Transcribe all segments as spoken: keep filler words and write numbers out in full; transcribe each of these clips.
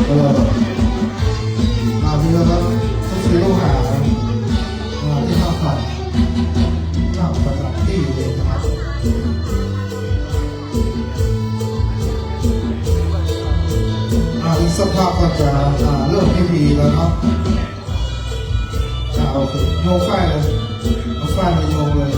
เออ อ่า นี่นะครับ ลูกศิษย์ลูกหา อ่า ที่นั่งฟัง นั่งประจำตี้อยู่เองนะครับ อ่า อีกสักพักก็จะ อ่า เริ่มพิธีแล้วเนาะ อ่า โอเค โยงฝ้ายเลย เอาฝ้ายมาโยงเลย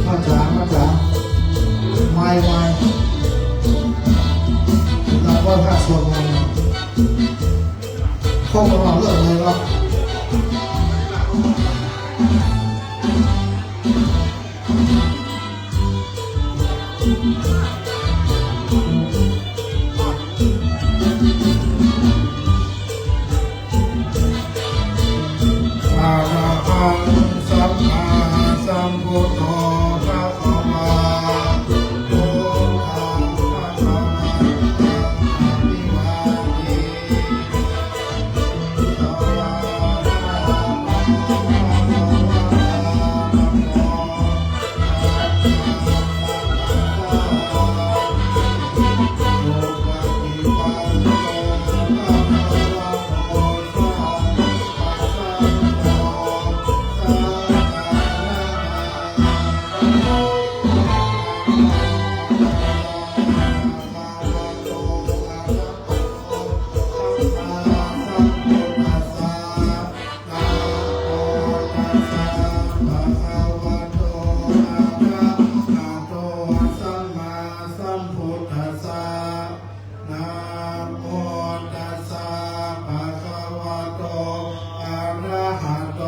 มาจ๋า มาจ๋า ไม่ ไม่ เราก็ถ้าสวดมนต์ พวกเราเลิกเลยเนาะ อะระหังสัมมาสัมพุทโธ ภะคะวา พุทธัง ภะคะวันตัง อะภิวาเทมิ สวากขาโต ภะคะวะโต ธัมโม ธัมมัง นะมัสสามิ สุปะฏิปันโน ภะคะวะโต สาวกสังโฆ สังฆัง นะมามิ อะระหะโต สัมมาสัมพุทธัสสะ นะโมตัสสะ ภะคะวะโต อะระหะโต สัมมาสัมพุทธัสสะ นะโมตัสสะ ภะคะวะโต อะระหะโต สัมมาสัมพุทธัสสะ นะโมตัสสะ ภะคะวะโต อะระหะโต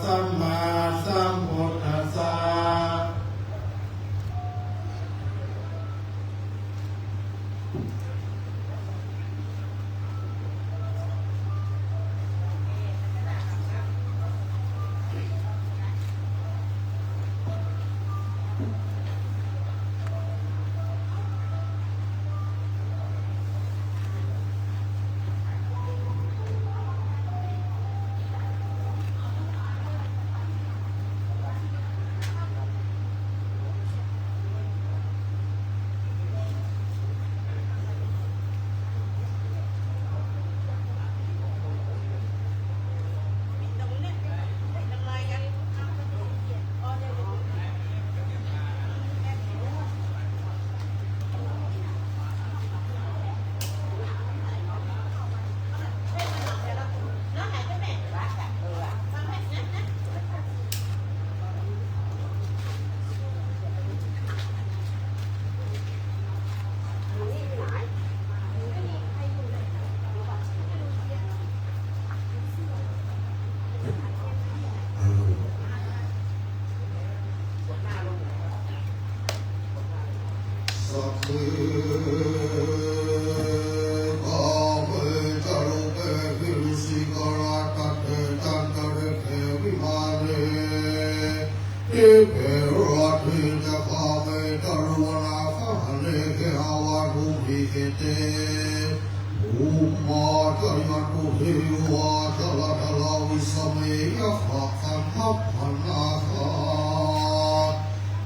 สัมมาสัมพุทธัสสะ สักขี กาเม จารุเป กิริสิขราทัศเถ จันตะเรโข วิมาเน ดิเป รัตถิ จะ คาเม ตะรุวนา กะหะเน เขหะวัตถุ วิหาเร ภูมิ จายันตุ เทวา จะละทะละ วิสะเม ยักขะ กันทะปะนาคา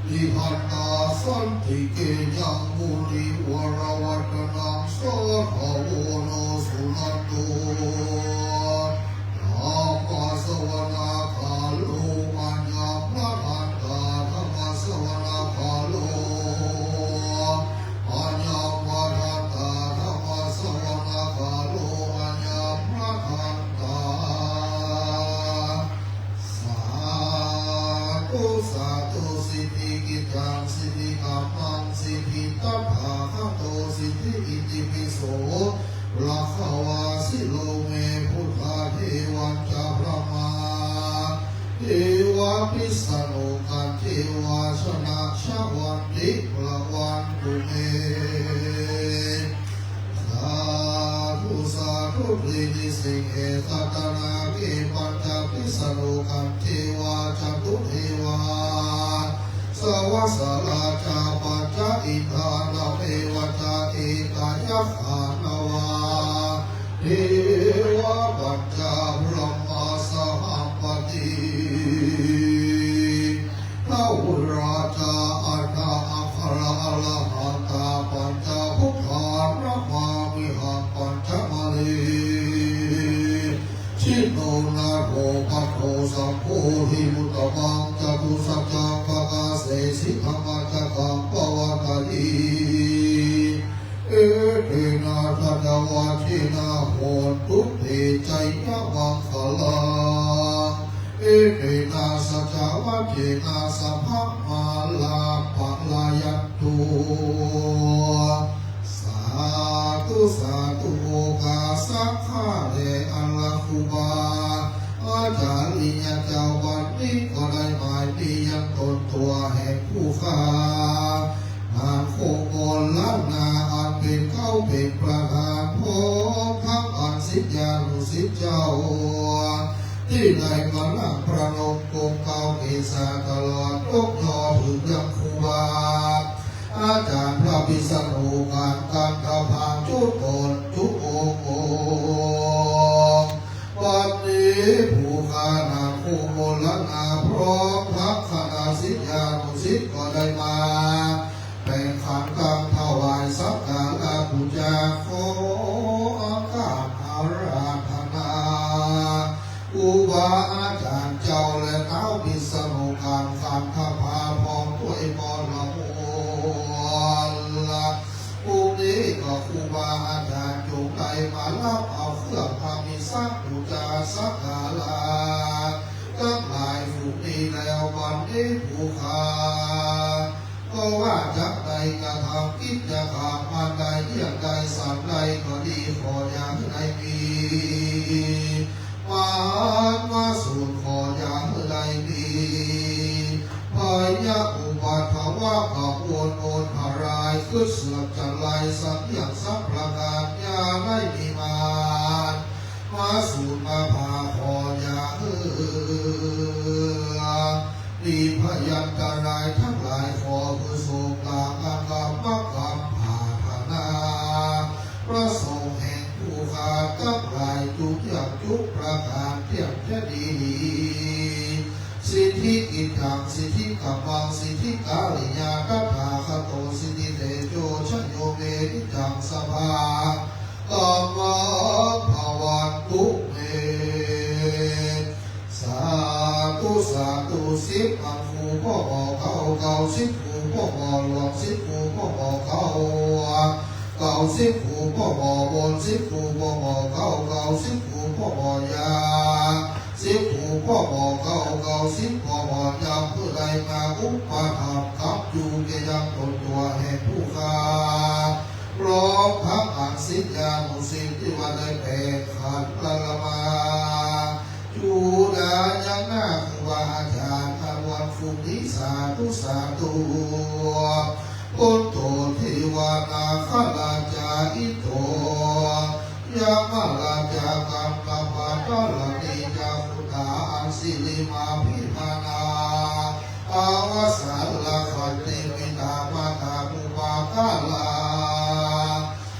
ติหันตา สันติเก ยังมุนิวะระวัตตะนัง สาธะโว โน สุนันตุ ธัมมะสะวะนาคาโล อะยัมมะทันตา ธัมมะสะวะนาคาโล อะยัมมะทันตา ธัมมะสะวะนาคาโล อะยัมมะทันตา สาธุ สาธุ สิทธิกิจจัง สิทธิกัมมัง สิทธิตถาคโต สิทธิอิติปิโส ภะคะวา สิโรเม พุทธา เทวาจะ พรหมา เทวา พิษณุคันเทวา ชนะชะวันติ พะวันตุเม สาธุ สาธุ ทรี นิสิงเห สัตตะนาเก ปัญจะ พิษณุคันเทวา จตุเทวา สะวะสะราชา ปัญจะ อินทานะเมวะจะ เอตา ยักขานะวา เทวา ปัญจะ พรหมา สะหัปปะติ ทะวะราชา อัฏฐะอัคคะอะระหันตา ปัญจะ พุทธา นะมามิหัง ปัญจะมะเน ชินโน นาโถ ปัตโถ สัมโพธิ อุตตมัง จตุสัจจัง ปะกาเสสิ ธัมมะจักขัง ปะวัตตะหิ เอเตนะ สัจจวัจเจนะ โหนตุ เต จะยะมังคะลัง เอเตนะ สัจจวัจเจนะ สัพพะมาลา ปะลายันตุ สาธุ สาธุ โอกาสะ ข้าแด่อัลลอฮ์ ครูบาอาจารย์ ริยะเจ้า วันนี้ก็ได้หมายมียังต๋นตั๋วแห่งผู้ข้า ท่านคงมรณา อันเป๋นเก๊าเป๋นประธาน พร้อมทั้งอันศิษยานุศิษย์เจ้า ตี้ได้มานั่งประนมกรมเกล้าเกศา ตลอดยกย่อเถิงยังครูบาอาจารย์ พระพิษณุคัน กันทะพัง จุ๊กนจุ๊กองค์ วันนี้ผู้ข้าท่านคงมรณา พร้อมทั้งคณะศิษยานุศิษย์ก็ได้มา แบ่งขันธ์กำถวายสักการะปู๋จา ขอโอกาสอาราธนา ครูบาอาจารย์เจ้าและท้าวพิษณุคัน กันทะพา พร้อมตวยบริวาร พรุ่งนี้ก็ครูบาอาจารย์จงได้มารับเอาเครื่องพระมิสปู๋จาสักการะ ตังหลายฝูงนี้แล้ว วันนี้ผู้ข้า ก็ว่าจักได้กระทำกิจกรรมอันใดเยียะใดสันใดก็ดี ขออย่าหื้อได้มีมารมาสูน ขออย่าหื้อได้มีภัยอุปัทวะกังวลอันตราย ขึ้นเสื่อมจันไรสักอย่างสักประการ อย่าได้มีมารมาสูนมาผ่า ขออย่าหื้อ มีพยันตรายตังหลาย ขอหื้อโสกะกะกรรมกรรมปรารถนา ประสงค์แห่งผู้ข้าตังหลาย จุกอย่างจุกประการเตี้ยงแต๊ดี สิทธิกิจจัง สิทธิกัมมัง สิทธิการิยา ตถาคโต สิทธิเตโจ ชะโย เม นิจจัง สะพา กัมมัง ภะวันตุ เม สาธุ สาธุ สิบอันครูพ่อหมอเก่า เก่าสิบครูพ่อหมอหลวง สิบครูพ่อหมอเก่า เก่าสิบครูพ่อหมอบน สิบครูพ่อหมอเก่า เก่าสิบครูพ่อหมอยา สิบครูพ่อหมอเก่า เก่าสิบพ่อหมอยา ผู้ใดมาอุปถัมภ์ค้ำอยู่แก่ยังต๋นตั๋วแห่งผู้ข้า พร้อมทั้งอันศิษยานุศิษย์ตี้ว่าได้แบ่งขันธ์ละละมา จุดายังหน้าครูบาอาจารย์ อาวันfunนี้ สาธุ สาธุ ปุตโต เทวานาคราชา อินโด ยมราชา กัมมะปะทาราณี จาตุมหาราชสีมาภิมานา อวสาทะขันติ มิตตามาตาปุปปาการา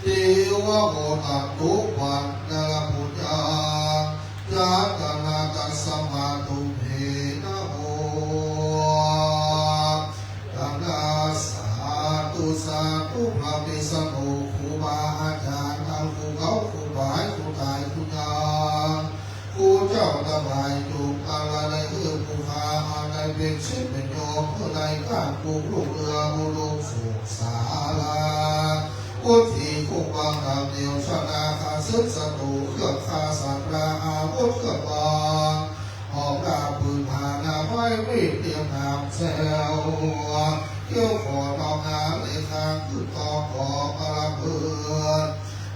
เตวะโมทันตุ ปัณณะระปุญญัง จัตตานา ตัสมาตุมเห นะโม ตัณหา สาธุ สาธุ พระพิษณุครูบาอาจ๋ารย์ ตังครูเก่า ครูใหม่ ครูต๋าย ครูยัง ครูเจ้าตังหลาย จุ่งอาลัยหื้อผู้ข้า อันใดเป๋นศิษย์เป๋นโยม ผู้ใดก้ากุรุ่งเรือง อุดมสุขสารา พุทธีคงวางดาวเดียว ชนะข้าศึกศัตรู เครื่องฆ่าสัตว์ป่า อาวุธเครื่องบาง หอกดาบปืนผา หน้าไม้มีดเหลี่ยมหนามแซว เขี้ยวขอตองหาเหล็กคาง ขึ้นตองขอประเบิด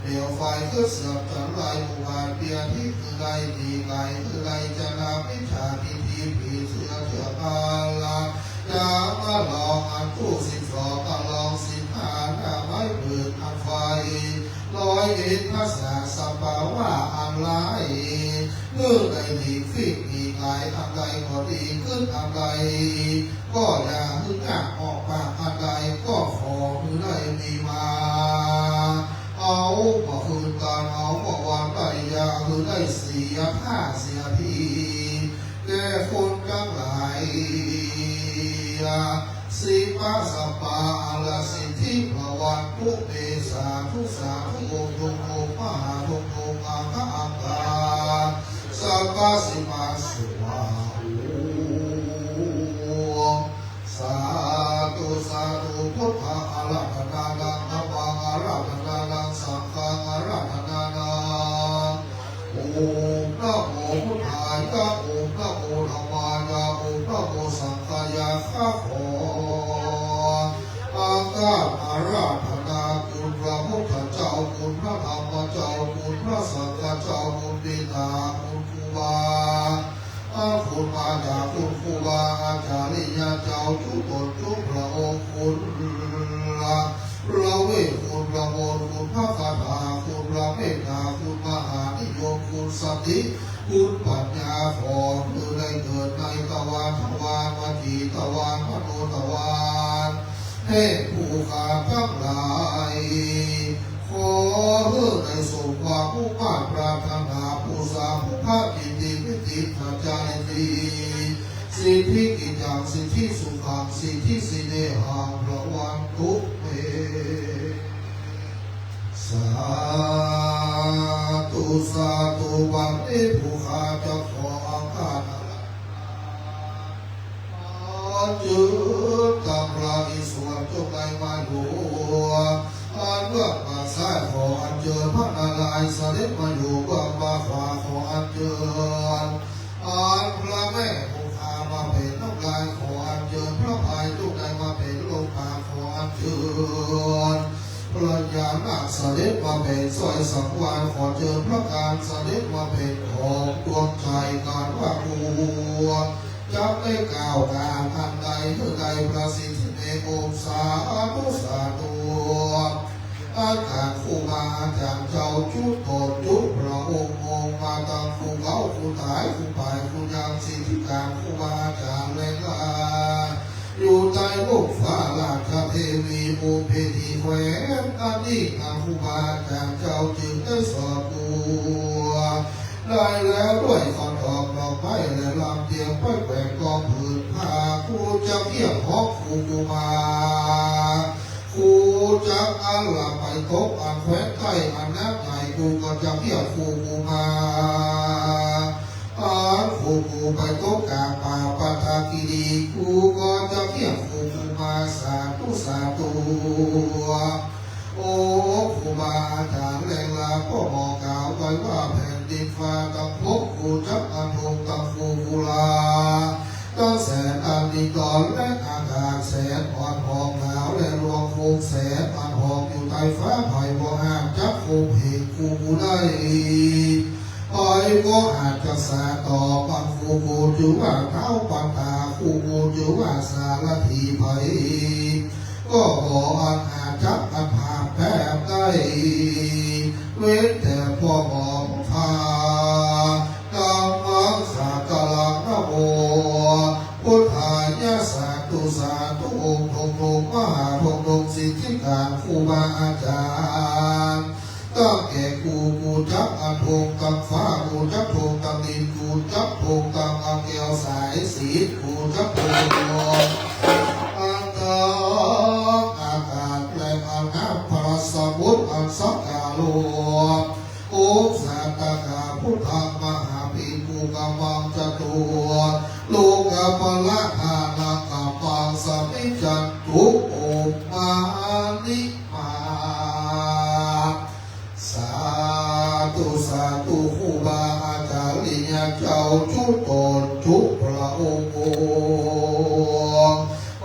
เปลวไฟขึ้นเสื่อมจันไร ผู้อาจเปียที่คือใด ดีไกลคือใด จะนำมิจฉาทิฏฐิผีเสื้อเถื่อนมาลัก จะมาลองอันตู้สิบสอง มาลองสิบห้า หน้าไม้ปืนอันไฟ ร้อยเอ็ดภาษาสัมปาวะอันร้าย เมื่อใดหลีกฟิกหลีกหลายอันใดก็ดี ขึ้นอันใดก็อย่าหื้อก้าออกปากอันใดก็ขอหื้อได้มีมา เอามาคืนตาน เอามาวันได้ อย่าหื้อได้เสียท่าเสียที แก่คนตังหลาย สิปะสปาอาลาสิทธิภะวันตุเต สาธุ สาธุ องค์ทุงองค์ มหาทุงองค์ อังคะอังคา สัพพะสิมาสุวาหุ สาธุ สาธุ พุทธังอาราธนานัง ธัมมังอาราธนานัง สังฆังอาราธนานัง โอมนะโมพุทธายะ โอมนะโมธัมมายะ โอมนะโมสังฆายะ ข้าขอ อาฆาตอาราธนาคุณพระพุทธเจ้า คุณพระธรรมเจ้า คุณพระสังฆเจ้า คุณบิดา คุณครูบา อาคุณมาจากคุณครูบาอาจาริยะเจ้า จุ๊ต๋นจุ๊พระองค์ คุณพระเวท คุณพระมนต์ คุณพระคาถา คุณพระเมตตา คุณมหานิยม คุณสติ คุณปัญญา ขอหื้อได้เกิดในตะวัน ทวาร วจีตะวัน มโนตะวัน แห่งผู้ข้าตังหลาย ขอหื้อได้สมความมุ่งมาดปรารถนา ปูชาภุพพกิตติ มิตติ สัจจานิตติ สิทธิกิจจัง สิทธิสุขัง สิทธิสิเนหัง พระวันตุเม สาธุ สาธุ บัดนี้ผู้ข้าจะขออาฆาตอาราธนา อัญเจิญตามพระอิศวรจงได้มาอยู่ อันเบื้องปากซ้ายขออัญเจิญพระนารายณ์เสด็จมาอยู่ เบื้องปากขวาขออัญเจิญ อันพระแม่คงคามาเป๋นน้ำลาย ขออัญเจิญพระพายจงได้มาเป๋นลมปาก ขออัญเจิญพญานาคเสด็จมาเป๋นสร้อยสังวาล ขอเจิญพระกาฬเสด็จมาเป๋นของดวงใจ กาฬวะกู จักได้กล่าวกาอันใดหื้อได้ประสิทธิในองค์ สาธุ สาธุ อาจารย์ครูบาอาจารย์เจ้า จุ๊ต๋นจุ๊พระองค์ องค์มาตังครูเก่า ครูต๋าย ครูใหม่ ครูยัง สิทธิการครูบาอาจารย์แลหลาย อยู่ใต้ร่มฟ้าราชเทวี อุเบกขีแคว้น อันนี้อันครูบาอาจารย์เจ้าจึงได้สอนตัว ได้แล้วด้วยขอนดอกดอกไม้และลำเตียง ป้อยแขวนกองผืนผ้า กูจักเฮียกฮ้องครูกูมา กูจักอาลัยไปตกอันแคว้นใต้อันนักใหญ่ กูก็จักเฮียกครูกูมา อันครูกูไปตกกลางป่าปัตตาคีรี กูก็จักเฮียกครูกูมา สาธุ สาธุ โอ้ครูบาอาจารย์แลหลาย ป้อหมอกล่าวไว้ว่าแผ่นดินฟ้าตังหก กูจักอันธงตังครูกูลา ตังแสนอันมีตอนและอากาศแสนอ่อนหอมหนาว และดวงคงแสนอันหอมอยู่ใต้ฟ้า ไผบ่อาจจักคงเหงครูกูได้ ไผบ่อาจจักสาตอบอันครูกูจื้อว่าท้าวปัตตา ครูกูจื้อว่าสารถี ไผ ก็บ่อันหาจักอันหาแป๊บได้ เว้นแต่พ่อหมอพา ธัมมัง สักการะนะโม พุทธายะ สาธุ สาธุ องค์ธงธง มหาธงธง สิทธิการ ครูบาอาจารย์ ตั้งแต่กู กูจักอันธงตังฟ้า กูจักธงตังดิน กูจักธงตังอันแก้วสายสิทธิ์ กูจักธงอันตังอากาศและอันน้ำพระสมุทรอันสักการะ องค์สาตกาพุทธังมหาภิกขุกัมมังจตุโลกะปะละทานะกัมมังสมิจจันตุ โอมมานิมา สาธุ สาธุ ครูบาอาจาริยะเจ้าจุ๊ต๋นจุ๊พระองค์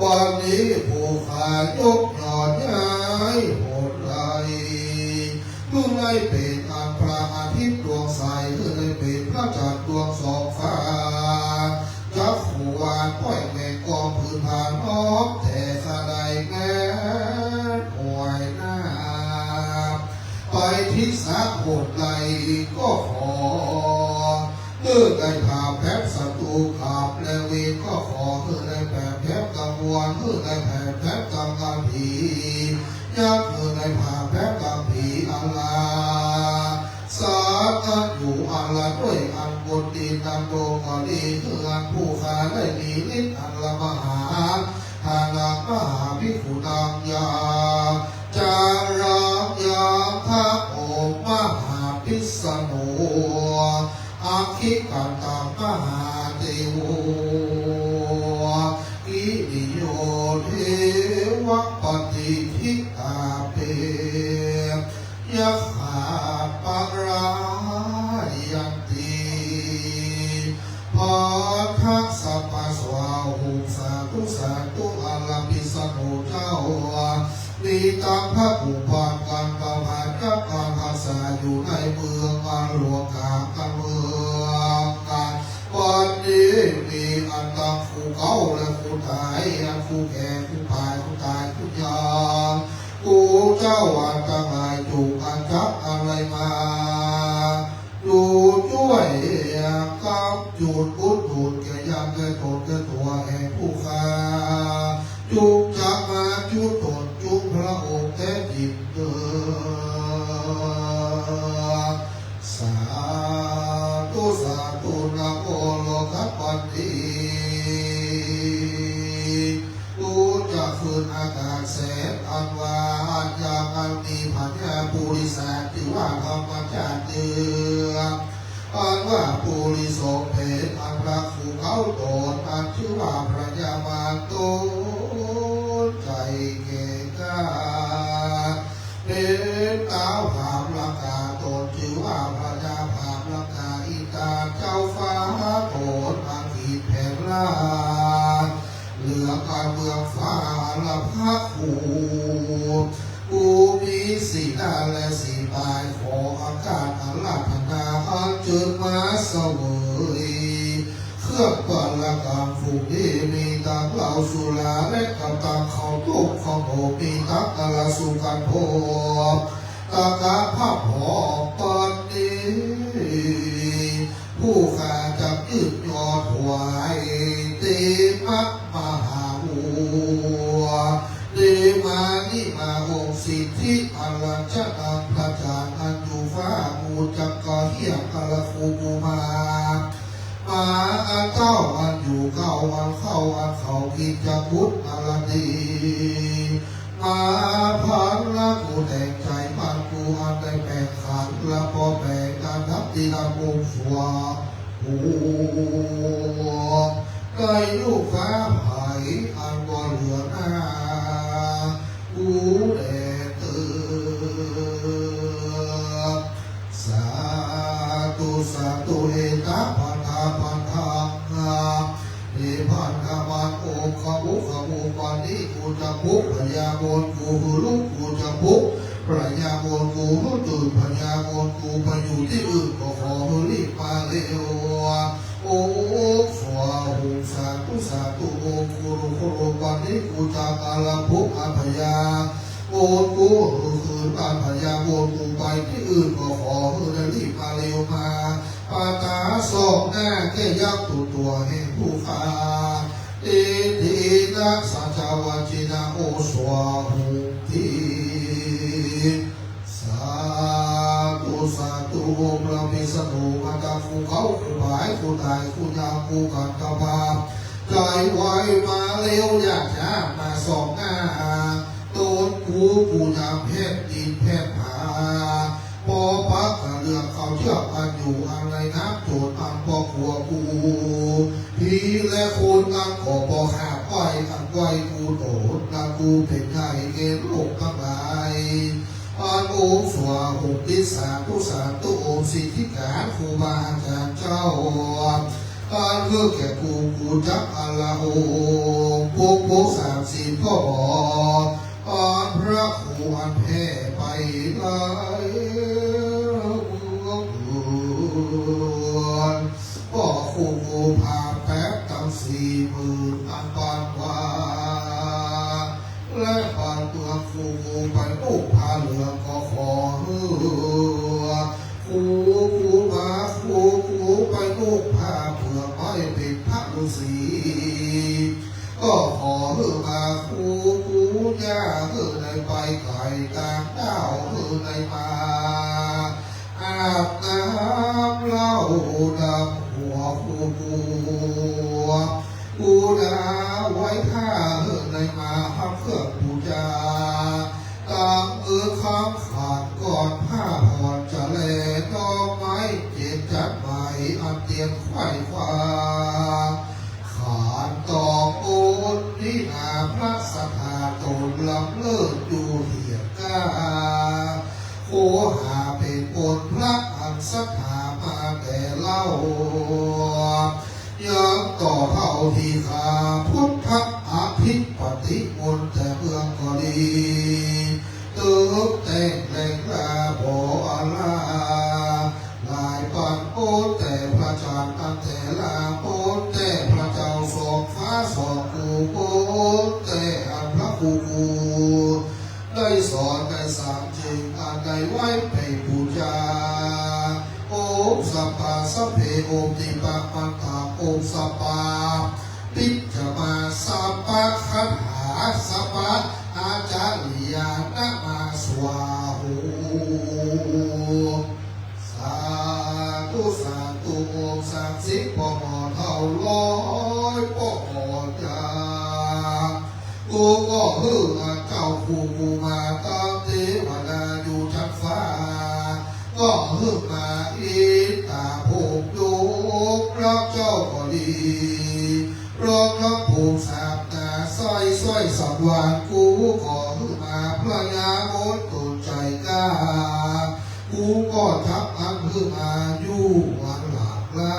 วันนี้ผู้ข้ายกยอดย้ายหนใด เพื่อได้เป๋นอันพระอาทิตย์ดวงใส เพื่อได้เป๋นพระจันทร์ดวงส่องฟ้า จักขุวาลป้อยแมงกองผืนผ้าน้อม แต่ข้าได้แม้นหวยหน้า ไปทิศหนใดก็ขอ เพื่อได้ผ่าแผลบศัตรูกาพย์และเวร ก็ขอเพื่อได้แผลบแผลบกังวล เพื่อได้แผลบแผลบกังวลผี ยักษ์เพื่อได้ผ่าแผลบกังผีอาลา สัตว์อันอยู่อาลาด้วยอันบนดินดำรงก็ดี เพื่ออันผู้ข้าได้มีฤทธิ์อันละมหา ทานังมหาภิกขุนังยา จารังยังทัง โอมมหาภิสโน อัคคิกันตังมหาเตโว กิริโย เทวะปฏิทิตาเป ยักขาปะรายันติ พัทธัสสะปะสวาหุ สาธุ สาธุ อาลาภิสโนเจ้า มีตังพระผู้พันกันตะพันยักษ์อันทักษาอยู่ในเมืองอันหลวงขางกันเมืองกัน วันนี้มีอันตังครูเก่าและครูต๋าย อันครูแก่ ครูต๋าย ครูต๋าย ครูยัง ครูเจ้าอันตังหลายจุกอันจักอันไหลมา ดูจ้วยกำจุนอุดหนุนแก่ยังแก่ต๋นแก่ตั๋วแห่งผู้ข้า จุกจักมาจุ๊ต๋นจุ๊พระองค์แต๊จริงเตอ สาธุ สาธุ นะโม โลกัปปตติ ดูจะคืนอากาศแสนอันว่าอันยามอันมีพญาปุริสาจื้อว่าธรรมจาตรี อันว่าปุริโสเป๋นอันพระผู้เก่าต๋นอันจื้อว่าพญามารต๋นใจ๋แก่กล้า เป๋นต๊าวผามลังกา ต๋นจื้อว่าพญาผามลังกา อินทาเจ้าฟ้าต๋นอันขีดแผนราช เหลืองอันเมืองฟ้าอันละพระครู ผู้มีสีหน้าและสีปาย ขออากาศอาราธนาอันเจิญมาเสวย เครื่องปาลกรรมฝูงนี้มีตังเหล้าสุราและกำตังข้าวต้มข้าวหมก มีตังกะละสุกันโภค ตะกะผ้าหมอนปันนี้ ผู้ข้าจักยื่นยอถวาย เตมะมหาวัว เตมานิมาองค์สิทธิอรัญจนัง พระจันทร์อันอยู่ฟ้า กูจักกะเฮียกะละคูกุมาร มาอันเต้าอันอยู่เก้าอันเข้าอันเขากิจจบุตรอรดี มาพันละกูแต่งใจ๋มันกูอันได้แบ่งขันละปอแบ่งอันดับที่ดำรงสัว กูได้ลูกฟ้าไผอันบ่เหลือหน้า กูแด่เติบ สาธุ สาธุ เอตะพันธะพันธัง เอพันธะมันโอคะมุขะมุปานิ กูจะพุกพญามนกูหือลุก กูจะพุกพญามนกูหือตื่น พญามนกูไปอยู่ตี้อื่นก็ขอหือรีบมาเร็ว องค์สาธุ สาธุ องค์ ครู ครู วันนี้กูจะอาราธนาพญา องค์ กูหื้อคืนพญา องค์ กูไปตี้อื่นก็ขอหื้อได้รีบมาเร็วมา ปาตาสองหน้าแก่ยักษ์ตัวตัวแห่งผู้ข้า อิตินะ สัจจาวาจินะ โอสวาหุงติ สาธุ สาธุ องค์พระพิษณุมาตา ครูเขา ครูบาย ครูตาย ครูยาม ครูกันตภาพ ใจไวมาเร็ว อย่าช้ามาสองหน้า ตนกู กูยามแผ่นดินแผ่นผา ปอปักกะเหลืองเขาเชื่อกันอยู่ อันในน้ำโจรอันปอกั๋วกู ผีและคนอันก็ปอหาบไหว้ อันไหว้กูโตน และกูเป๋นใหญ่แก่โลกตังหลาย อันองค์สวาหุงติ สาธุ สาธุ องค์สิทธิการครูบาอาจารย์เจ้า อันเกิดแก่กู กูจักอาราธนาองค์ ปกปกสามสิบพ่อหมอ อันพระครูอันแผ่ไปหลายเมือง พ่อครู กูพาแป๊บตังสี่หมื่นอันปานว่า และปานเมืองครู กูไปนุ่งผ้าเหลืองก็ขอหื้อ ครู กูมา ครู กูไปนุ่งผ้าเปลือกไม้เป๋นพระฤาษี ก็ขอหื้อมา ครู กูอย่าหื้อได้ไปไก๋ต่างด้าว หื้อได้มา อาบน้ำเหล้าดำหัว ครู กู กูนาไหว้ถ้าหื้อได้มา พระเครื่องปู๋จา ตังเอิ้นคำขันก่อนผ้าผ่อนจะแล ดอกไม้เจ็ดจัดใหม่ อันเตียนไขว้คว้า ขันตองโอนวินาพระสถาตน ลำเลิศอยู่เหียงก้า โคหาเป๋นบนพระอันศรัทธามาแต่เล่า ยังต่อเท่าตี้ข้าพุทธอภิปติมนต์แต่เมืองก็ดี เติมแต่งแหล่งลาบ่ออาลา หลายปานโอนแต่พระจันทร์อันแต่ลา โอนแต่พระเจ้าสองฟ้าสองกู โอนแต่อันพระครูกู ได้สอนได้สั่งจึงอันได้ไว้ไปปู๋จา โอมสัพพะสัพเพ โอมติปะมันตะ โอมสัพพะปิจจมา สัพพะคาถา สัพพะอาจาริยานะมาสวาหุง สาธุ สาธุ องค์ศักดิ์สิทธิ์พ่อหมอเฒ่าร้อยพ่อหมอจ๋า กูก็หื้อเจ้าครูกูมา ตังเตวดาอยู่ชั้นฟ้า ก็หื้อมาอินตาพรหมยก พระเจ้าก็ดี พร้อมทั้งพรหมสามตา สร้อย สร้อยสังวาล กูก็หื้อมา พญามนต์ตนใจ๋กล้า กูก็จักอั้นหื้อมาอยู่อันหลากหลา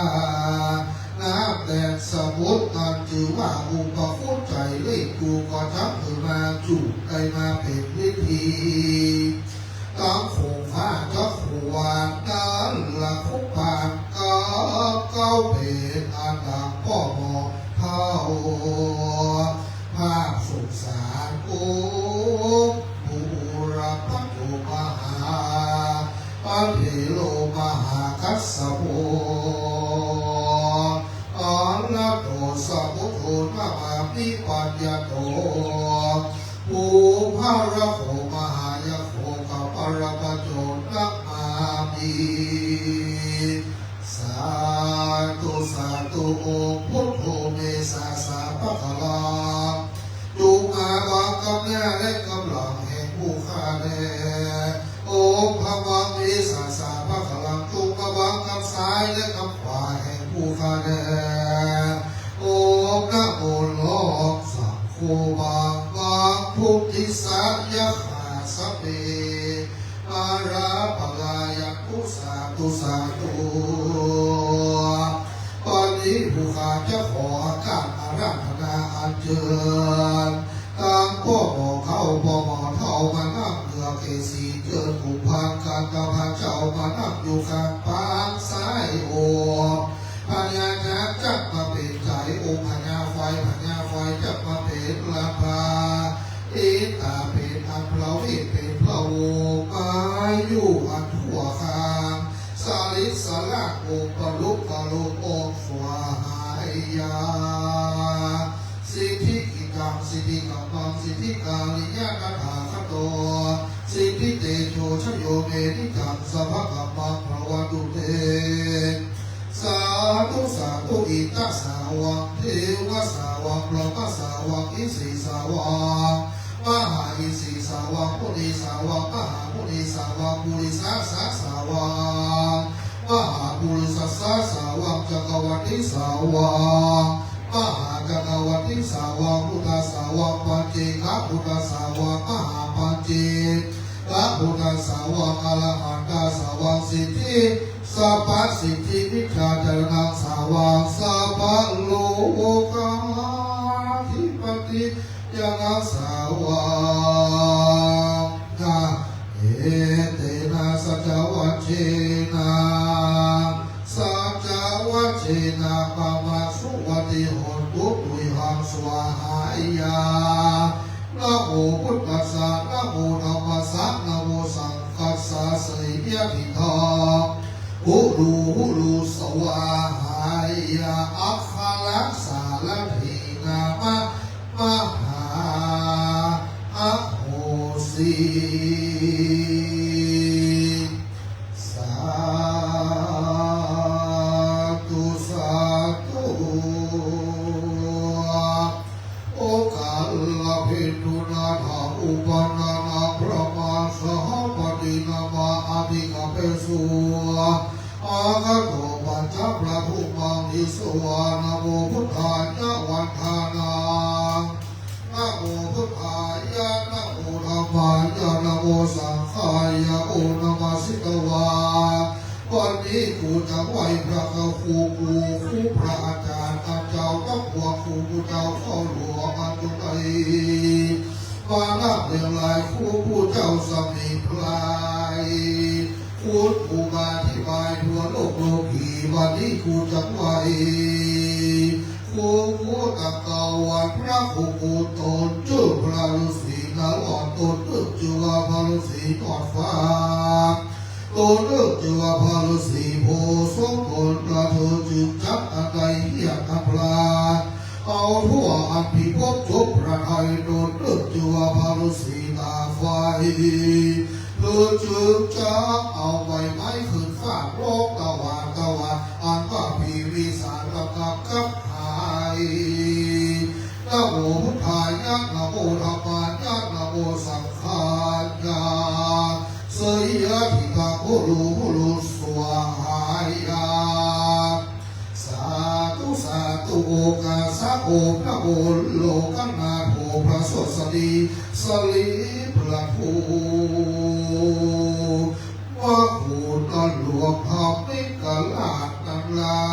ย น้ำแดนสมุทรอันจื้อว่าอุปคุตไตรเลข กูก็จักหื้อมาจุได้มาเป๋นวิธี ตังคงฟ้าจักขุวาลนั้นละคุปปาน ก็เก้าเป๋นอันดังพ่อหมอเฒ่า ภาคสงสารองค์ บูรพโตมหา ปะเถโรมหากัสสโป อะระโตสัมพุทโธนะมามิ ปัญญาโต ปูพะระโข มหายักโข กัปปะละปัญโจ นะมามิ สาธุ สาธุ องค์พุทโธ เมสาสะปะคะลัง จุงมาบังกำหน้าและกำหลังแห่งผู้ข้าแล องค์ธัมมัง เมสาสะปะคะลัง จุงมาบังกำซ้ายและกำขวาแห่งผู้ข้าแล องค์นะโม รองสังโฆ บังบังพุทธิสสะ ยะถา สัพเพ มาราปะลายันตุ สาธุ สาธุ วันนี้ผู้ข้าจะขอโอกาสอาราธนาอัญเจิญ ตังพ่อหมอเข้า พ่อหมอเฒ่ามานั่งเหนือเกศี เจิญกุมภัณฑ์กันตะพาเจ้ามานั่งอยู่ข้างปางซ้าย โอมพญานาค ลาภา อิทธาเป๋นอันประเวทเป๋นพระองค์ มาอยู่อันทั่วข้าง สริสราชองค์ปลุกะลุองค์สวาหายา สิทธิกิจจัง สิทธิกัมมัง สิทธิการิยะตถาคโต สิทธิเตโชชโย เมธิจัง สัพพะกัมมัง ภะวันตุเต สาธุ สาธุ อินทสาวัง เทวสาวัง พรหมสาวัง อินทรีสาวัง มหาอินทรีสาวัง มุนีสาวัง มหามุนีสาวัง ปุริสสาสาวัง มหาปุริสสาสาวัง จักรวรรติสาวัง มหาจักรวรรติสาวัง พุทธสาวัง ปัจเจกพุทธสาวัง มหาปัจเจกพุทธสาวัง อรหันตสาวัง สิทธิ สัพพะสิทธิมิจฉาจารณสาวัง สัพพะโลกาธิปติยานังสาวัง เอเตนะ สัจจวัจเจนะ สัจจวัจเจนะ มะมะ สุวัตติโหนตุ ตุยหัง สวาหายา นะโมพุทธัสสะ นะโมธัมมัสสะ นะโมสังฆัสสะ เสยยะถิตัง หุลู หุลู สวาหายา อัคขะสารถีนามะ มหา อโหสิ สาธุ สาธุ โอการะเพ็ญดูนาถาอุปนานาพระมาสหปตินามะ อภิกขเปสุ อาคาโตปัญจพระภูมังอิสวา นะโมพุทธายะ วันทานัง นะโมพุทธายะ นะโมธัมมายะ นะโมสังฆายะ โอนะมะสิตวา วันนี้กูจะไหว้พระกับครู ครู ครูพระอาจารย์ อาเจ้าตั๊กหวง ครูผู้เจ้าเข้าหลวง อาจุไต มานับเรียงราย ครูผู้เจ้าสมิงพราย ครูผู้มาอธิบายทั่วโลกโลกี วันนี้กูจะไหว้ ครูผู้ตักกะวันพระครู กูตนจื้อพระฤาษีนารอด ตนนึกจื้อว่าพระฤาษีนอดฟ้า ตนนึกจื้อว่าพระฤาษีโพธิ์สม ตนกระเถินจึงจักอันใดเฮียนอันพลาด เอาทั่วอันพิภพจบพระทัย ตนนึกจื้อว่าพระฤาษีตาไฟ เถินจึงจักเอาใบไม้ขึ้นฟาดร้องตะหวาดตะหวาด อันว่าผีวิสาจระงับกับหาย นะโมพุทธายะ นะโมธัมมายะ นะโมสังฆายะ เสยยะถิตัง หุลู หุลู สวาหายา สาธุ สาธุ โอกาสะ โอมนะโมโลกนาถ โอมพระโสสดี สรีพระภูมิ พระคุณหลวงธรรมิกราชนั้นลา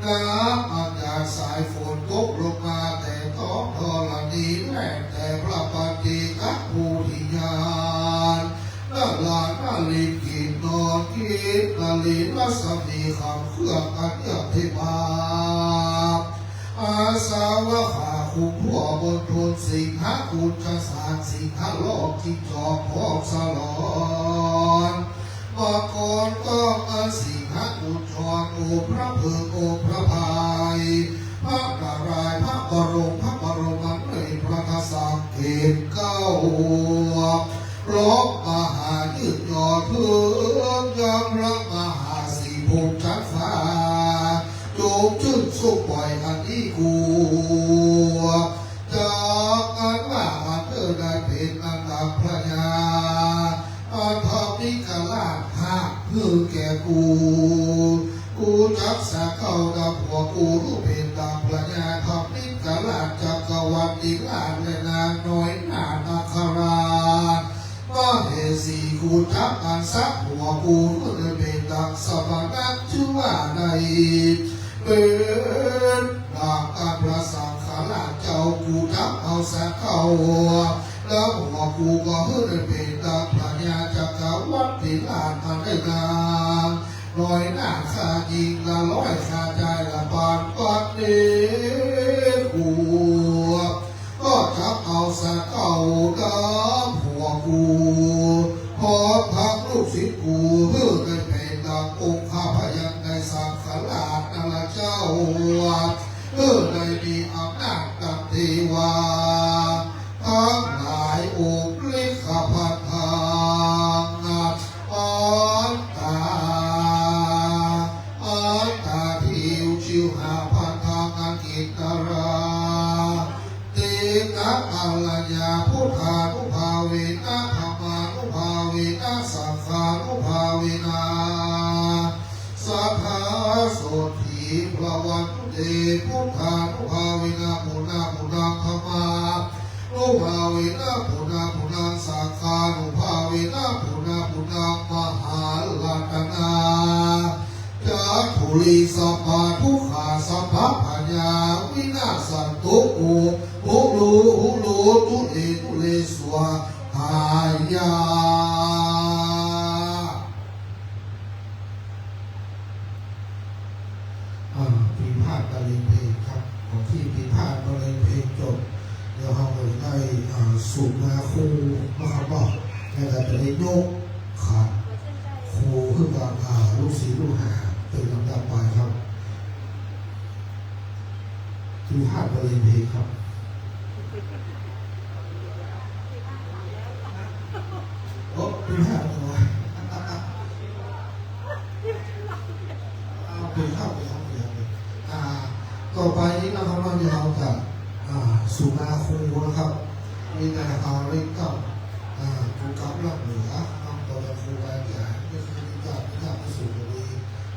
น้ำมาจากสายฝนตกลงมาแต่ท้องธรณี แลแต่พระปัจเจกโพธิญาณ นรานารีกินนอนกิน นารีรัศมีขับเคลื่อนอัญญเทวา อาสาวัคคาคุมทั่วมณฑล สิงหกุญชสาร สิงหราช จิงจอกพร้อมสลอน มังกรต้องอาสิงหกุญชร โอมพระเพลิง โอมพระพาย พระนารายณ์ พระบรม พระบรมเนตร พระกษัตริย์เกศเก้า พร้อมมหายืดยอดเถิงยังพระมหาสีพรหมจันทร์ฟ้า จงชื่นสุขบ่อยอันนี้กู จากนั้นว่าอันเธอได้เป๋นอันดับพระญา อันธรรมิกราชหากหื้อแก่กู กูจักสาเก้าดับหัวกูหื้อเป๋นดังพระญา ธรรมิกราชจักรวรรดิราชและนางน้อยนาคนาคราช มเหสี กูจักอันสักหัวกูหื้อเป๋นดังสมณะชื่อว่าใน เป๋นดังอันพระสังฆราชเจ้า กูจักเอาสาเก้า แล้วหัวกูก็หื้อเป๋นดังพระญาจักรวรรดิราชอันได้นางน้อยนาคาหญิงละร้อยข้าจายละปานปันเนกู สาเก้า นะ พวกกู พร้อมทั้งลูกศิษย์กู หื้อได้เป๋นดังองค์ข้าพเจ้า ในสังฆราชนรเจ้า หื้อได้มีอำนาจดังเทวา ตังหลายองค์ ลิขพันธัง อัตตา อัตตา ทิว ชิวหา พันธัง อกินนรา ติงกัง กัลยา พุทธานุภาเวนะ ธัมมานุภาเวนะ สังฆานุภาเวนะ สัทธา โสตถี พลวันตุเต พุทธานุภาเวนะ ปุณณะปุณณัง ธัมมานุภาเวนะ ปุณณะปุณณัง สังฆานุภาเวนะ ปุณณะปุณณัง มหารัตนา จักขุลี สัพพะทุกขา สัพพะภัยยา วินาสสันตุ โอ หุโล หุโล ทุเล ทุเล สวาหายา อ่า ปีพาดบรรเลงเพลงครับ ก่อนตี้ปีพาดบรรเลงเพลงจบ เดี๋ยวเฮาก็ได้ อ่า สูบนาครูนะครับเนาะ แล้วก็จะได้ยกขันครูขึ้นกับ อ่า ลูกศิษย์ลูกหาเป็นลำดับไปครับ ปีพาดบรรเลงเพลงครับ โอ้ ปีพาดเหรอ เอา ปีพาด ปีพาด ปีพาด อ่า ต่อไปนี้นะครับ เฮาจะ อ่า สูบนาครูนะครับ มีแต่เฮาเร่งกล้า อ่า กูกลับลำเหนือ นำต่อจากครูบาอาจ๋ารย์ ก็คือมีกล้า มีกล้า มีสูบก็ดี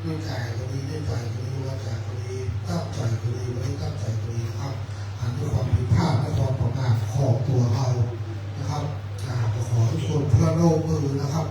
ด้วยกายก็ดี ด้วยใจก็ดี วาจาก็ดี ตั้งใจก็ดี บ่ได้ตั้งใจก็ดีนะครับ อันนี้ความผิดพลาดและความประมาทของตัวเฮานะครับ อ่า ก็ขอทุกคนพนมมือนะครับ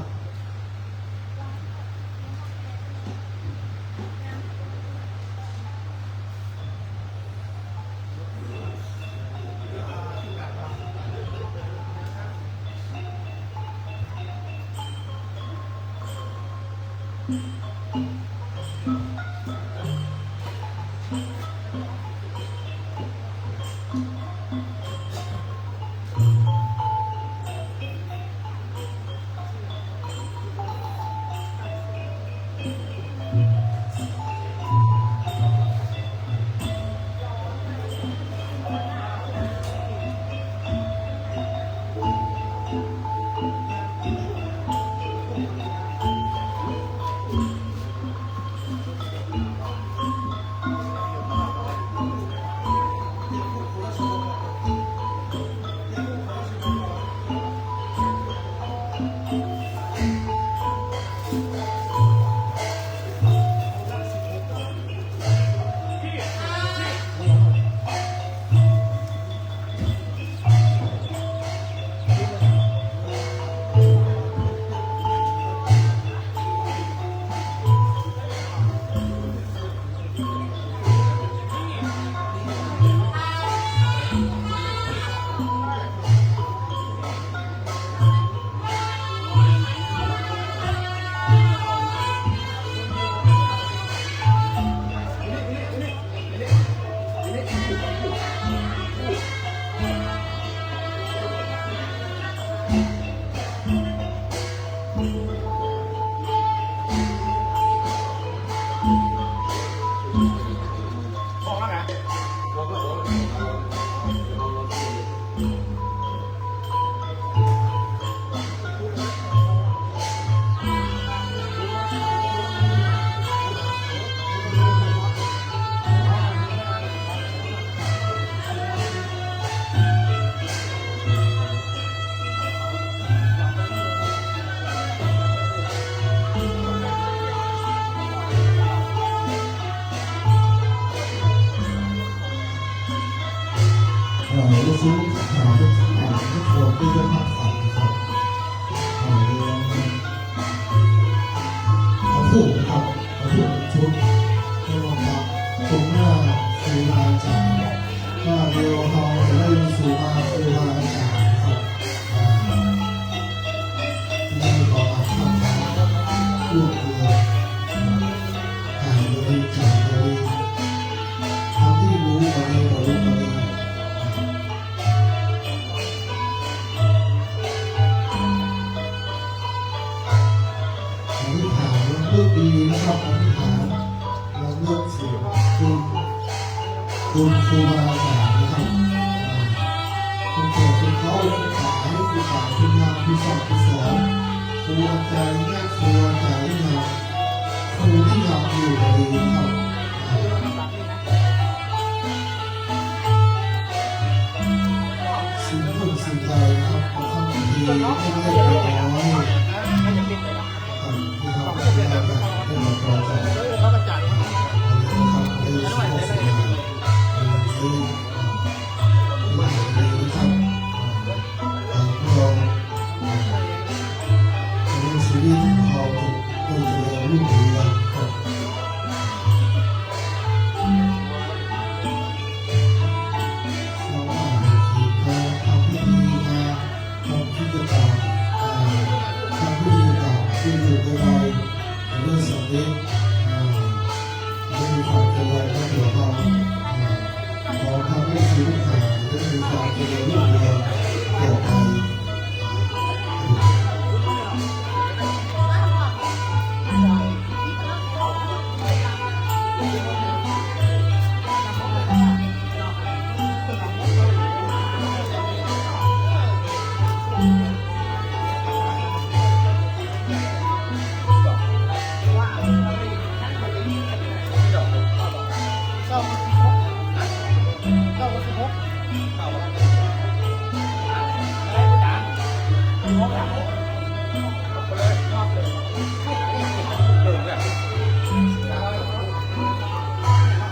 อธิษฐานระลึกถึงคุณ คุณครูบาอาจ๋ารย์นะครับ อ่า ตั้งแต่คุณเขา คุณต๋า คุณต๋า คุณยาย คุณสั่ง คุณสอน ครูอาจารย์เนี่ย ครูอาจารย์เนี่ย ครูที่เราอยู่ในนี้ครับ อ่า สิ่งหนึ่งสิ่งใดนะครับ ขอให้มีให้ได้น้อย ความคิดจะตอบ อ่า คำพูดจะตอบที่อยู่ในวัย เรื่องสำเร็จ อ่า ได้มีความเจริญรุ่งเรือง อ่า ขอทำให้ชีวิตหาได้มีความเจริญรุ่งเรืองต่อไป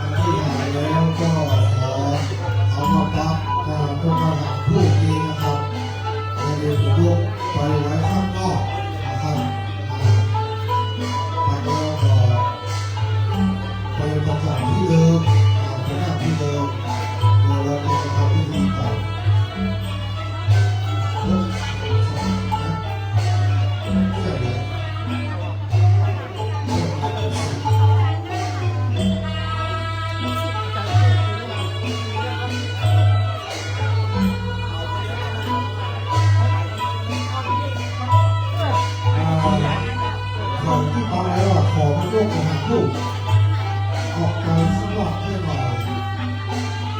อธิษฐานแล้วก็ขอเอามาปัก เอ่อ พวกเราหลังพูดนี้นะครับ อย่าลืมลุกไปไว้ข้างนอกนะครับ อ่า ปักแล้วก็ไปประจำที่เดิม อ่า ไปนั่งที่เดิม แล้วเราจะทำพิธีต่อ เขาที่ตายแล้วอะ ขอมันยกมาหาลูก ออกไปข้างนอกให้หน่อย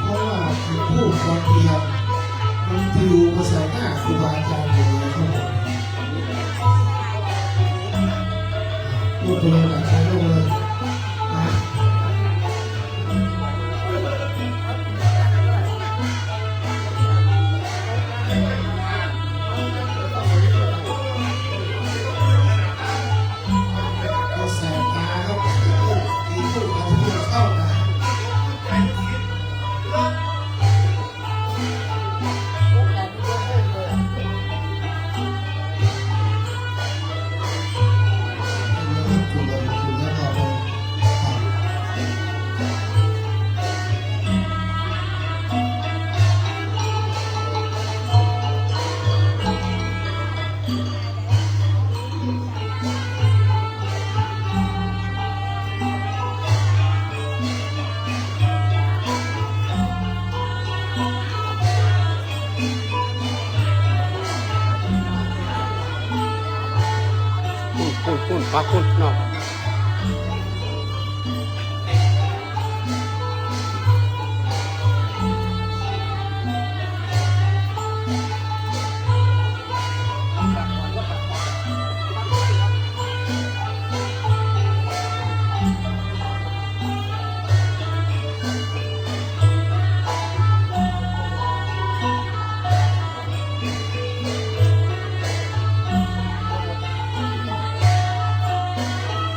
เพราะว่าถูกพูดตอนเตียง มันปลิวมาใส่หน้าครูบาอาจารย์หมดเลยครับผม ลูกไปเลยนะ ใช้ลูกเลยนะ ก็แสบตาครับ อีกลูกเอาลูกเข้านะ ปุ้น ปุ้น ปุ้น ปักปุ้นเนาะ เ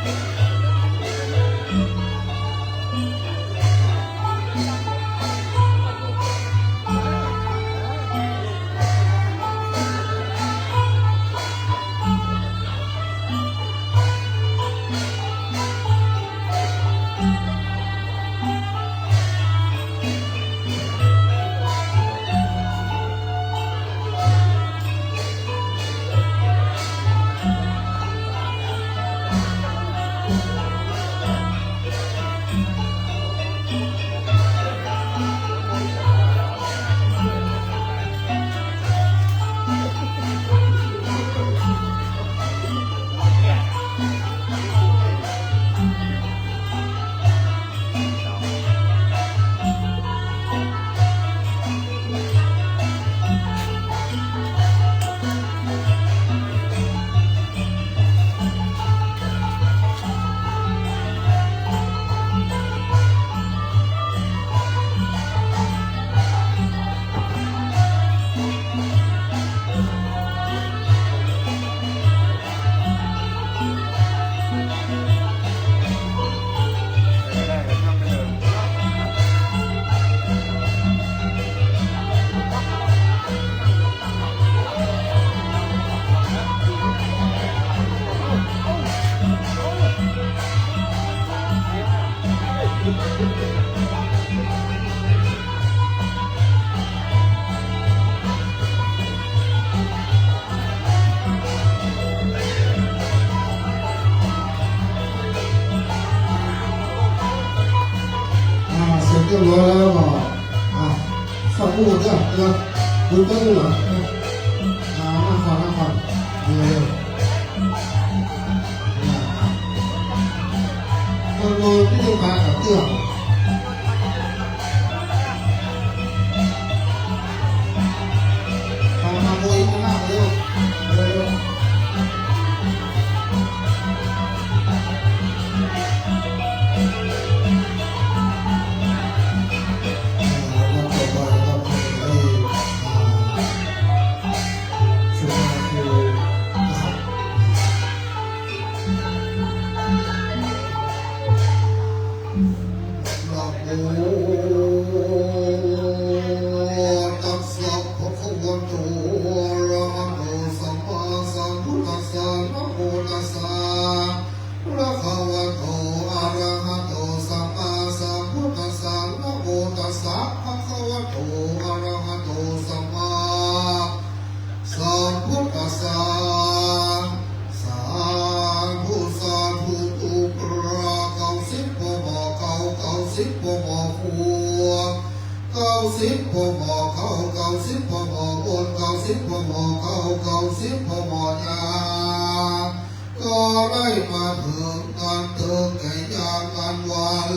โอ้ เดี๋ยว เดี๋ยว ดูแป๊บนึงเหรอ อ่า นั่งก่อน นั่งก่อน เดี๋ยว เดี๋ยว เออ เออ พี่ต้องการกับเตื้อ มา มา โอ้ย มานั่งเร็ว เร็ว เร็ว นะโมตัสสะ ภะคะวะโต อะระหะโต สัมมาสัมพุทธัสสะ นะโมตัสสะ ภะคะวะโต อะระหะโต สัมมาสัมพุทธัสสะ นะโมตัสสะ ภะคะวะโต อะระหะโต สัมมาสัมพุทธัสสะ สาธุ สาธุ ตุ๊กรา เก้าสิบพ่อหมอเก่า เก้าสิบพ่อหมอครัว เก้าสิบพ่อหมอเก่า เก้าสิบพ่อหมออ้น เก้าสิบพ่อหมอเก่า เก้าสิบพ่อหมอยา ก็ได้มาเถิงอันเติงแก่ยามอันวัน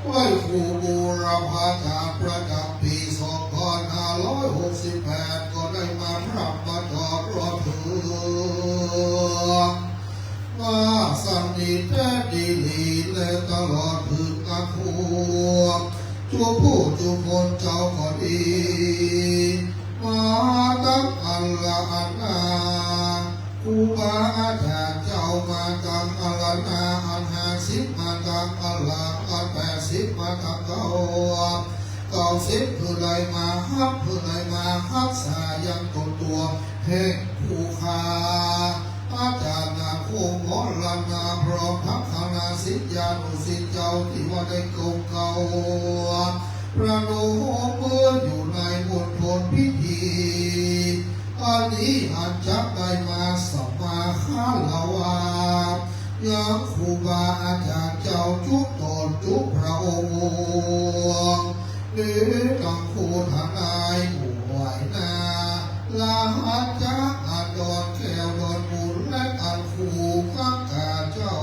ไหว้ครูบูรพาจารย์ประจำปี๋สองพันห้าร้อยหกสิบแปด ก็ได้มาพร่ำมาต๋อดรอดเถิง มาสนิทแต๊ดีหลี และตลอดเถิงอาครัว จุผู้จุคนเจ้าก็ดี มาตังอันละอันนา ครูบาอาจารย์เจ้ามาตังอันละนา อันห้าสิบมาตังอันละ อันแปดสิบมาตังเก้า เก้าสิบหื้อได้มาฮับ หื้อได้มาฮักษายังต๋นตั๋วแห่งผู้ข้า อาจารย์นาคมหมอลำนา พร้อมทั้งคณะศิษยานุศิษย์เจ้าตี้ว่าได้กงเก่า ประนมมืออยู่ในมณฑลพิธี อันนี้อันจักได้มาสัมมาคารวะ ยังครูบาอาจารย์เจ้าจุ๊ต๋นจุ๊พระองค์ เดตังครูทนายหมู่ไหวนา ลาหันจักอันดอนแก้วดอนบุญ และอันครูกังกาเจ้า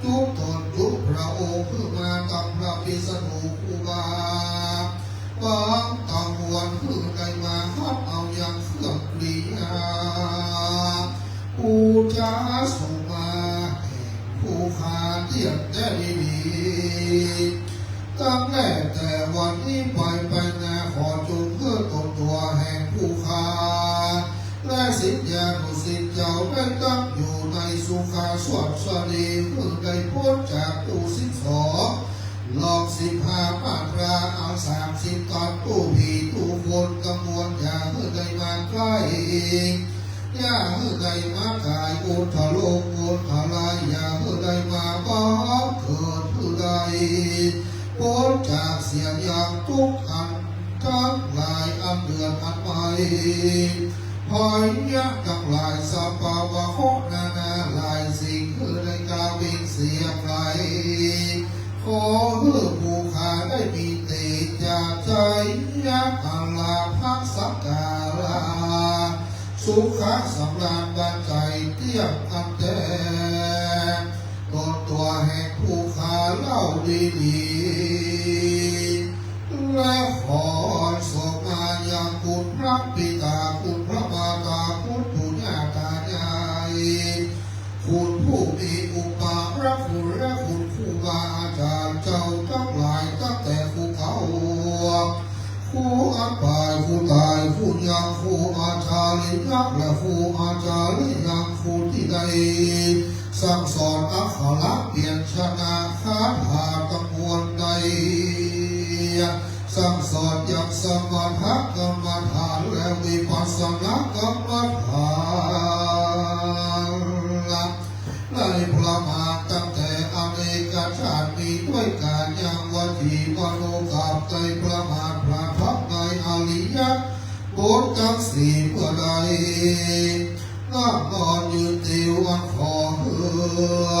จุ๊ต๋นจุ๊พระองค์ หื้อมาตังพระพิษณุครูบา บางตังวันหื้อได้มาฮับเอายังเครื่องกริยา ปู๋จาสุมาแห่งผู้ข้าเตี้ยงแต๊ดีหลี ตั้งแต่วันนี้ไปไปนาขอจงเพื่อต๋นตั๋วแห่งผู้ข้า และศิษยานุศิษย์เจ้าได้ตั้งอยู่ในสุขะสวัสดี หื้อได้ป๊นจากตู้สิบสอง ลองสิบห้ามาตรา เอาสามสิบตัน ตู้ผีตู้คนกังวล อย่าหื้อได้มาใก้ อย่าหื้อได้มาก๋ายอุทโลกอุทลาย อย่าหื้อได้มาบังเกิด หื้อได้ป๊นจากเสี้ยงยังตุ๊กข์อันตังหลาย อันเดือดอันไหว ภัยยะตังหลาย สัพพะเคราะห์นานาหลายสิ่ง หื้อได้กาเวงเสียไป ขอหื้อผู้ข้าได้มีเตจาไชยะอาลาภักสักการะ สุขะสำราญบันไจเตี้ยงอันแต๊ ต๋นตั๋วแห่งผู้ข้าเล่าดีหลี และขอส่งมายังคุณพระปิต๋า คุณพระมาต๋า คุณปู่ย่าต๋ายาย คุณผู้มีอุปาละคุณ และคุณครูบาอาจารย์เจ้าตังหลาย ตั้งแต่ครูเก่า ครูอันต๋าย ครูต๋าย ครูยัง ครูอาจาริยะ และครูอาจาริยัง ครูตี้ได้สั่งสอนอักขระเปียญชนะคาถาตังมวลได้ สั่งสอนยังสมถกรรมฐานและวิปัสสนากรรมฐาน ได้ประมาณตั้งแต่อเนกชาติมีด้วยกายังวจีมโนกรรม ได้ประมาณพระธรรมในอริยบทตังสี่เมื่อใด นั่งนอนยืนเตียวอันขอเฮือ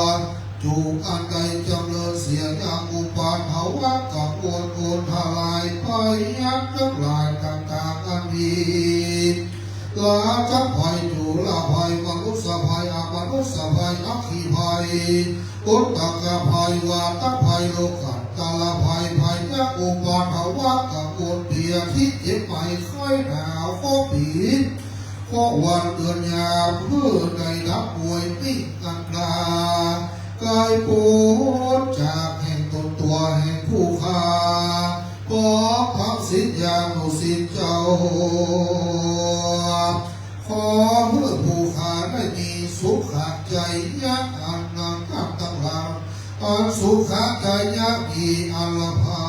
จุกอันใดจำเริญเสียยังอุปาทวะกังวลอุทลายไป ภัยยักษ์ตังหลายต่างๆ อันมี ราชภัย จุลภัย มนุสสภัย อมนุสสภัย อัคคีภัย อุทกภัย วาตภัย โลกัตตรภัย ภัยยักษ์อุปาทวะ กังวลเปีย ที่เจ็บไข้ไข้หนาว เคราะห์ปี เคราะห์วันเดือนยาม เพื่อได้ดับป่วยปิ้งกันตรา ไกลป๊นจากแห่งตนตั๋วแห่งผู้ข้า พร้อมทั้งศิษยานุศิษย์เจ้า ขอหื้อผู้ข้าได้มีสุขะไจยะ อันนังข้าตังหลาย อันสุขะไจยะ มีอันละพา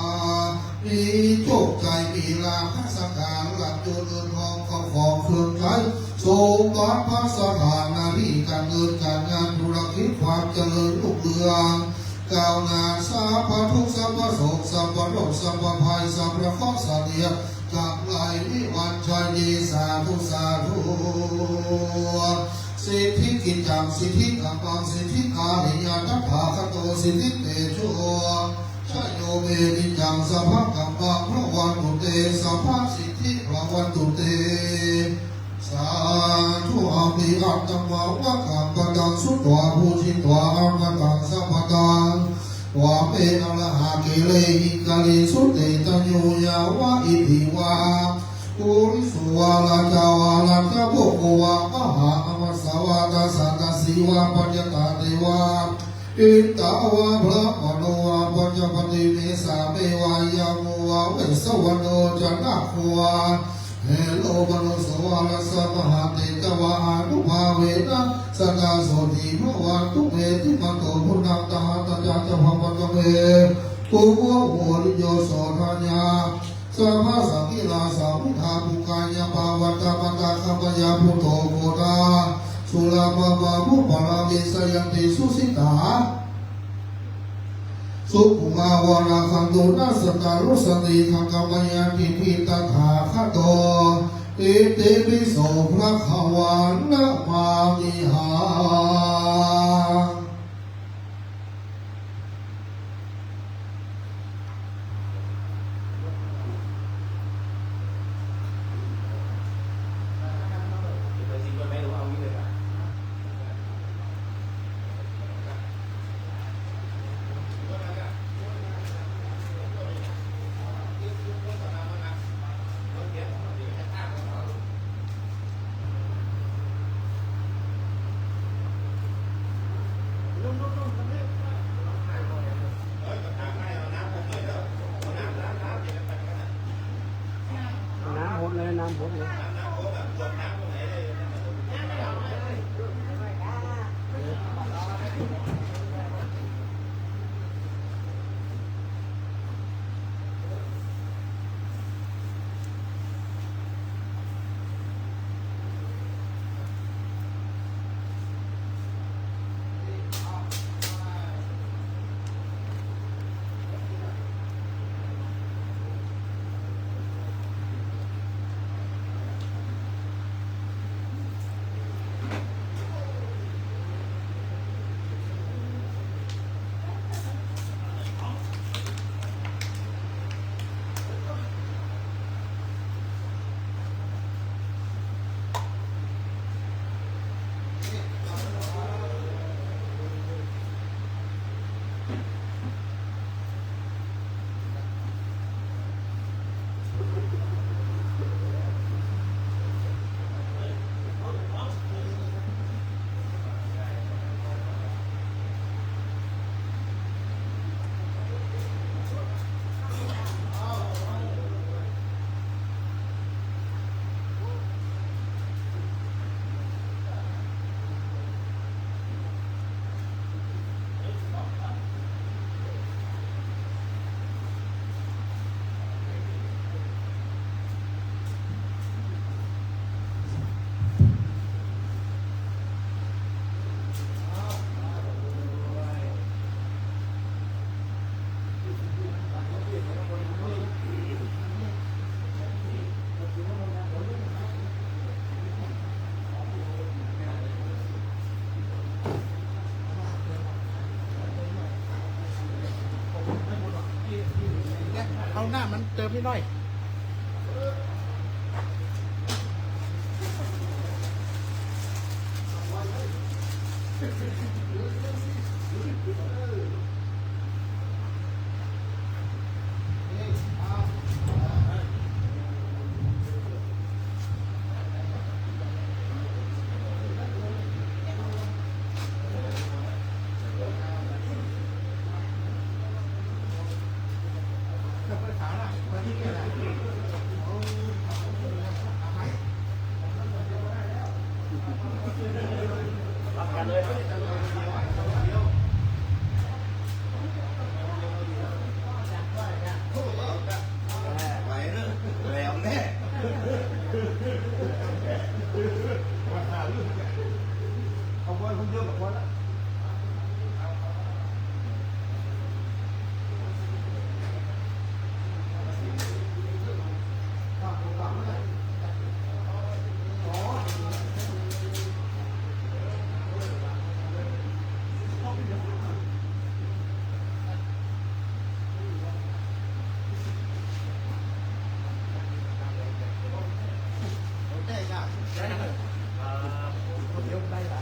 มีโจคไจ มีลาภะสังขาร หลับอยู่เงินทองเข้าของเครื่องใช้ สมบัติพัสถาน หน้าที่การเงินการงาน ธุรกิจ ความเจริญรุ่งเรือง ก้าวหน้า สัพพะทุกข์ สัพพะโศก สัพพะโรค สัพพะภัย สัพพะเคราะห์เสนียดจัญไร นิวัญชัยเย สาธุ สาธุ สิทธิกิจจัง สิทธิกรรมัง สิทธิการิยัง ตถาคโต สิทธิเตโช ชโย เม นิจจัง สัพพะกัมมัง ภะวันตุเต สัพพะสิทธิ ภะวันตุเต สาธุ อภิวาทะ มะวะกัมปะตัง สุत्वा ปูจิत्वा อะกะตัง สัพพะตัง วะเม อะระหะ เกเรหิ กะเรสุ เตจะโย ยะวะ อิทธิวา ปุริโส วะราชาวา ราชาโภโค วะ มหาอะมาสะวา ตะสะ ตะสีวา ปัจจตาเตวา อินทาวา พรหมโนวา ปัจจปติ เมสาเมวา ยาโมวา เวสสะวันโน จะนะโควา เฮโรมโนโสวา รัสสะมหาเตจะวา อานุภาเวนะ สะดาโสติ ภะวันตุเม อิติมันโต ปุณณัตถะ ตะจะ จะภะวันตุเม ปุโว โหติโย โสทะยา สัพพะสังฆีลา สาวิกา ปุคคายะ ปาวันตะ มะตะคะมะยะ ปุตโต โคตา สุราปะปะ ปุปปะลา เวสะยันติ สุสิตา สุขุมาวาราคันตุ นะสะตา รุสะติ คะคะมะยะ ติติ ตถาคะโต อิติปิโส ภะคะวัง นะมามิหัง น้ำหดเลย น้ำหดเลย เอาน้ำมันเติมนิดหน่อย ไหวเนอะ แหลมแน่ เอาบอลคนเดียวกับบอลละ คนเดียวได้ละ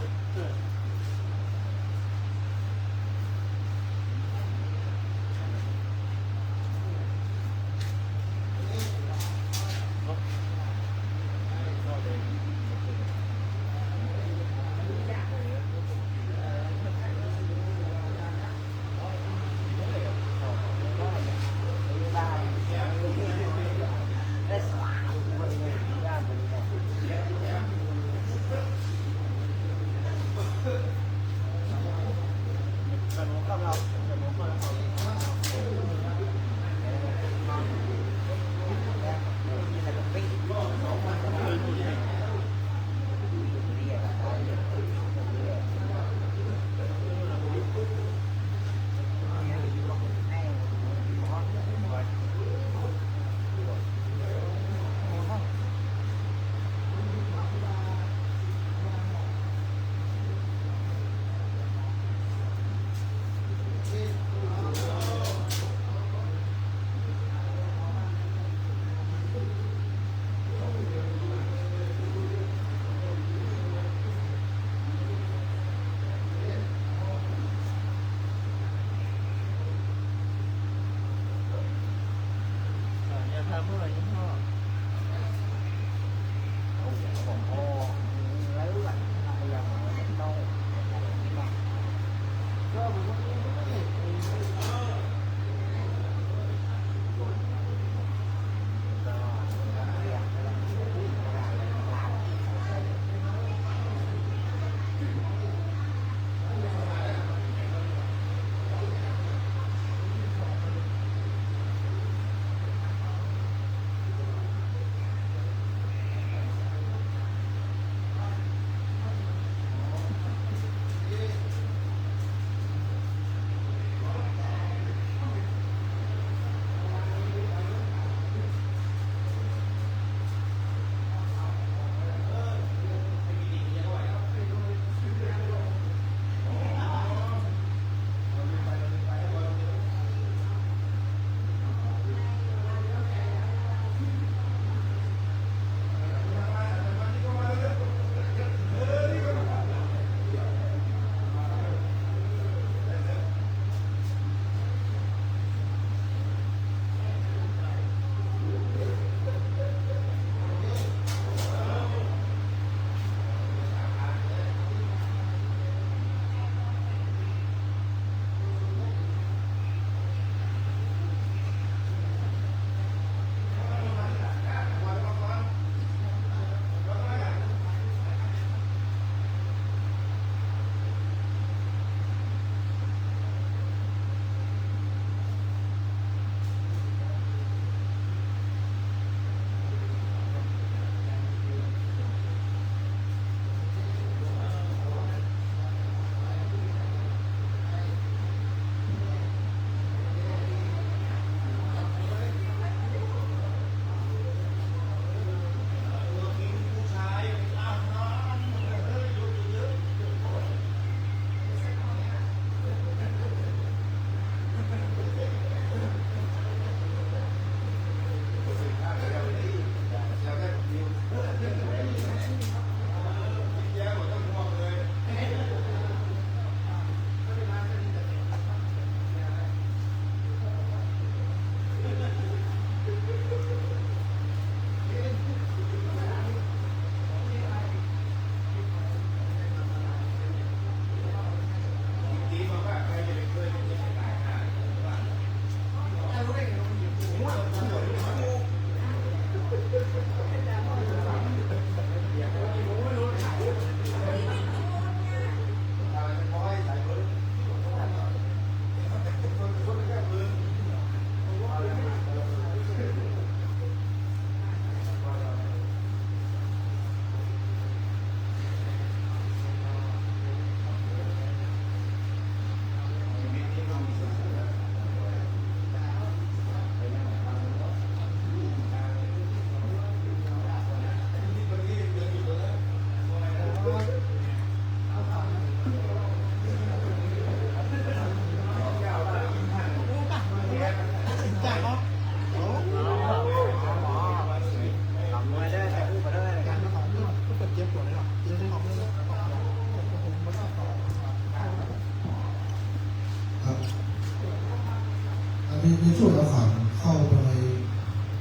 จะช่วยเอาขันเข้าไป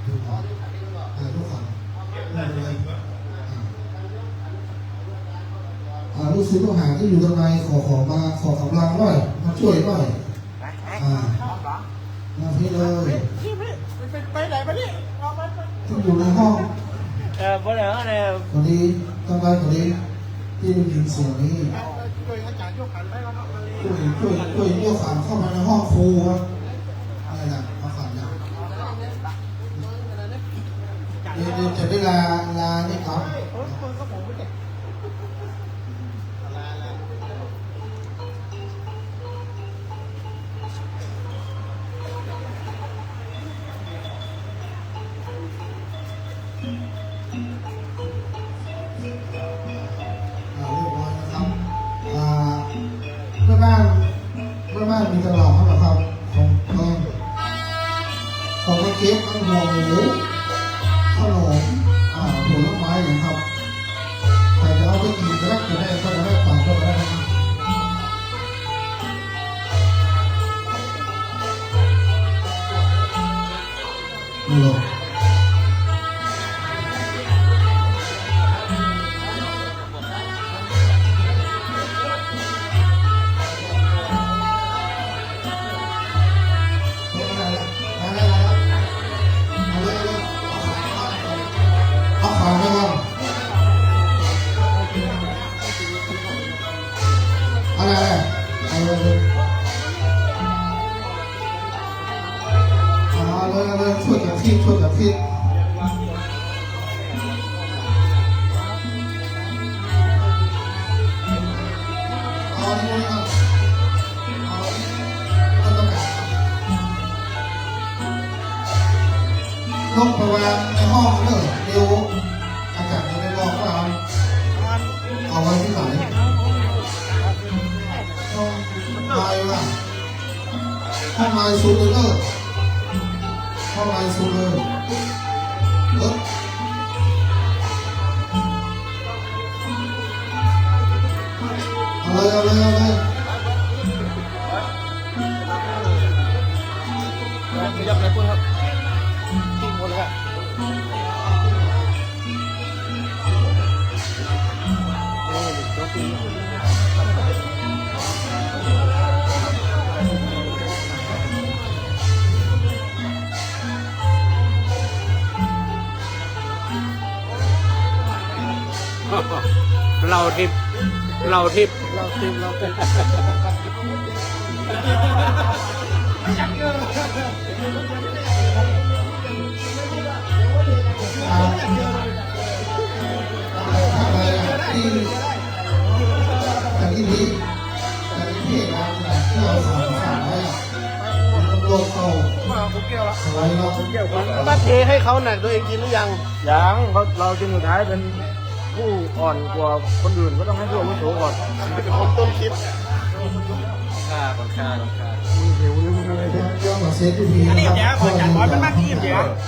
ดูก่อน อ่า ยกขัน ไม่เป็นไร อ่า อ่า ลูกศิษย์ลูกหาตี้อยู่ตางใน ขอ ขอมา ขอก๋ำลังหน่อย มาจ้วยหน่อย อ่า มาพี้เลย ไป ไปไหนมานี่ เอามา ตี้อยู่ในห้อง เออ บ่ได้ว่าอะไร พอดี ตางในพอดี ตี้ได้ยินเสียงนี้ จ้วย จ้วย จ้วยยกขันเข้าไปในห้องครูครับ อะไรนะ เอาขันนะ เดี๋ยว เดี๋ยวจะได้ลา ลานี่ครับ อ่า เรียบร้อยนะครับ อ่า แม่บ้าน แม่บ้านมีตลอดครับ ของ ของ ของมาเก็บทั้งหัวหมู ขนม อ่า ผลไม้นะครับ ใครจะเอาไปกินก็ได้ จะได้ ก็จะได้ ฝากก็ได้นะครับ ฮัลโหล เอาเลย เอาเลย เอาขายไปก่อน เอาขายไปก่อน เอาเลย เอาเลย เอาเลย เอาเลย ช่วยกันคิด ช่วยกันคิด เอาอันนี้ก่อน เอาอันนี้ก่อน ลงไปวางในห้องเด้อ เดี๋ยวอาจารย์จะได้บอกว่าเอาไว้ที่ไหน ห้องในว่ะ ห้องในสุดเลยเด้อ ห้องในสุดเลย เออ เอาเลย เอาเลย เอาเลย ขยับไปพุ้นครับ ทิ้งพุ้นเลยครับ เหล้าทิพย์ เหล้าทิพย์ เหล้าทิพย์ เหล้าทิพย์ มาเทให้เขาน่ะ ตัวเองกินหรือยัง ยัง เขาะเรากินสุดท้ายเป็นผู้อ่อนกว่าคนอื่น ก็ต้องให้ผู้อาวุโสก่อน เป็นคนต้นคิด ข้าก่อน ข้าก่อน ข้า มึงหิวหรือมึงอะไรเนี่ย ย่อมาเช็คพิธีนะครับ อันนี้เดี๋ยวก่อน อาจารย์บอสมันมาที่เดี๋ยว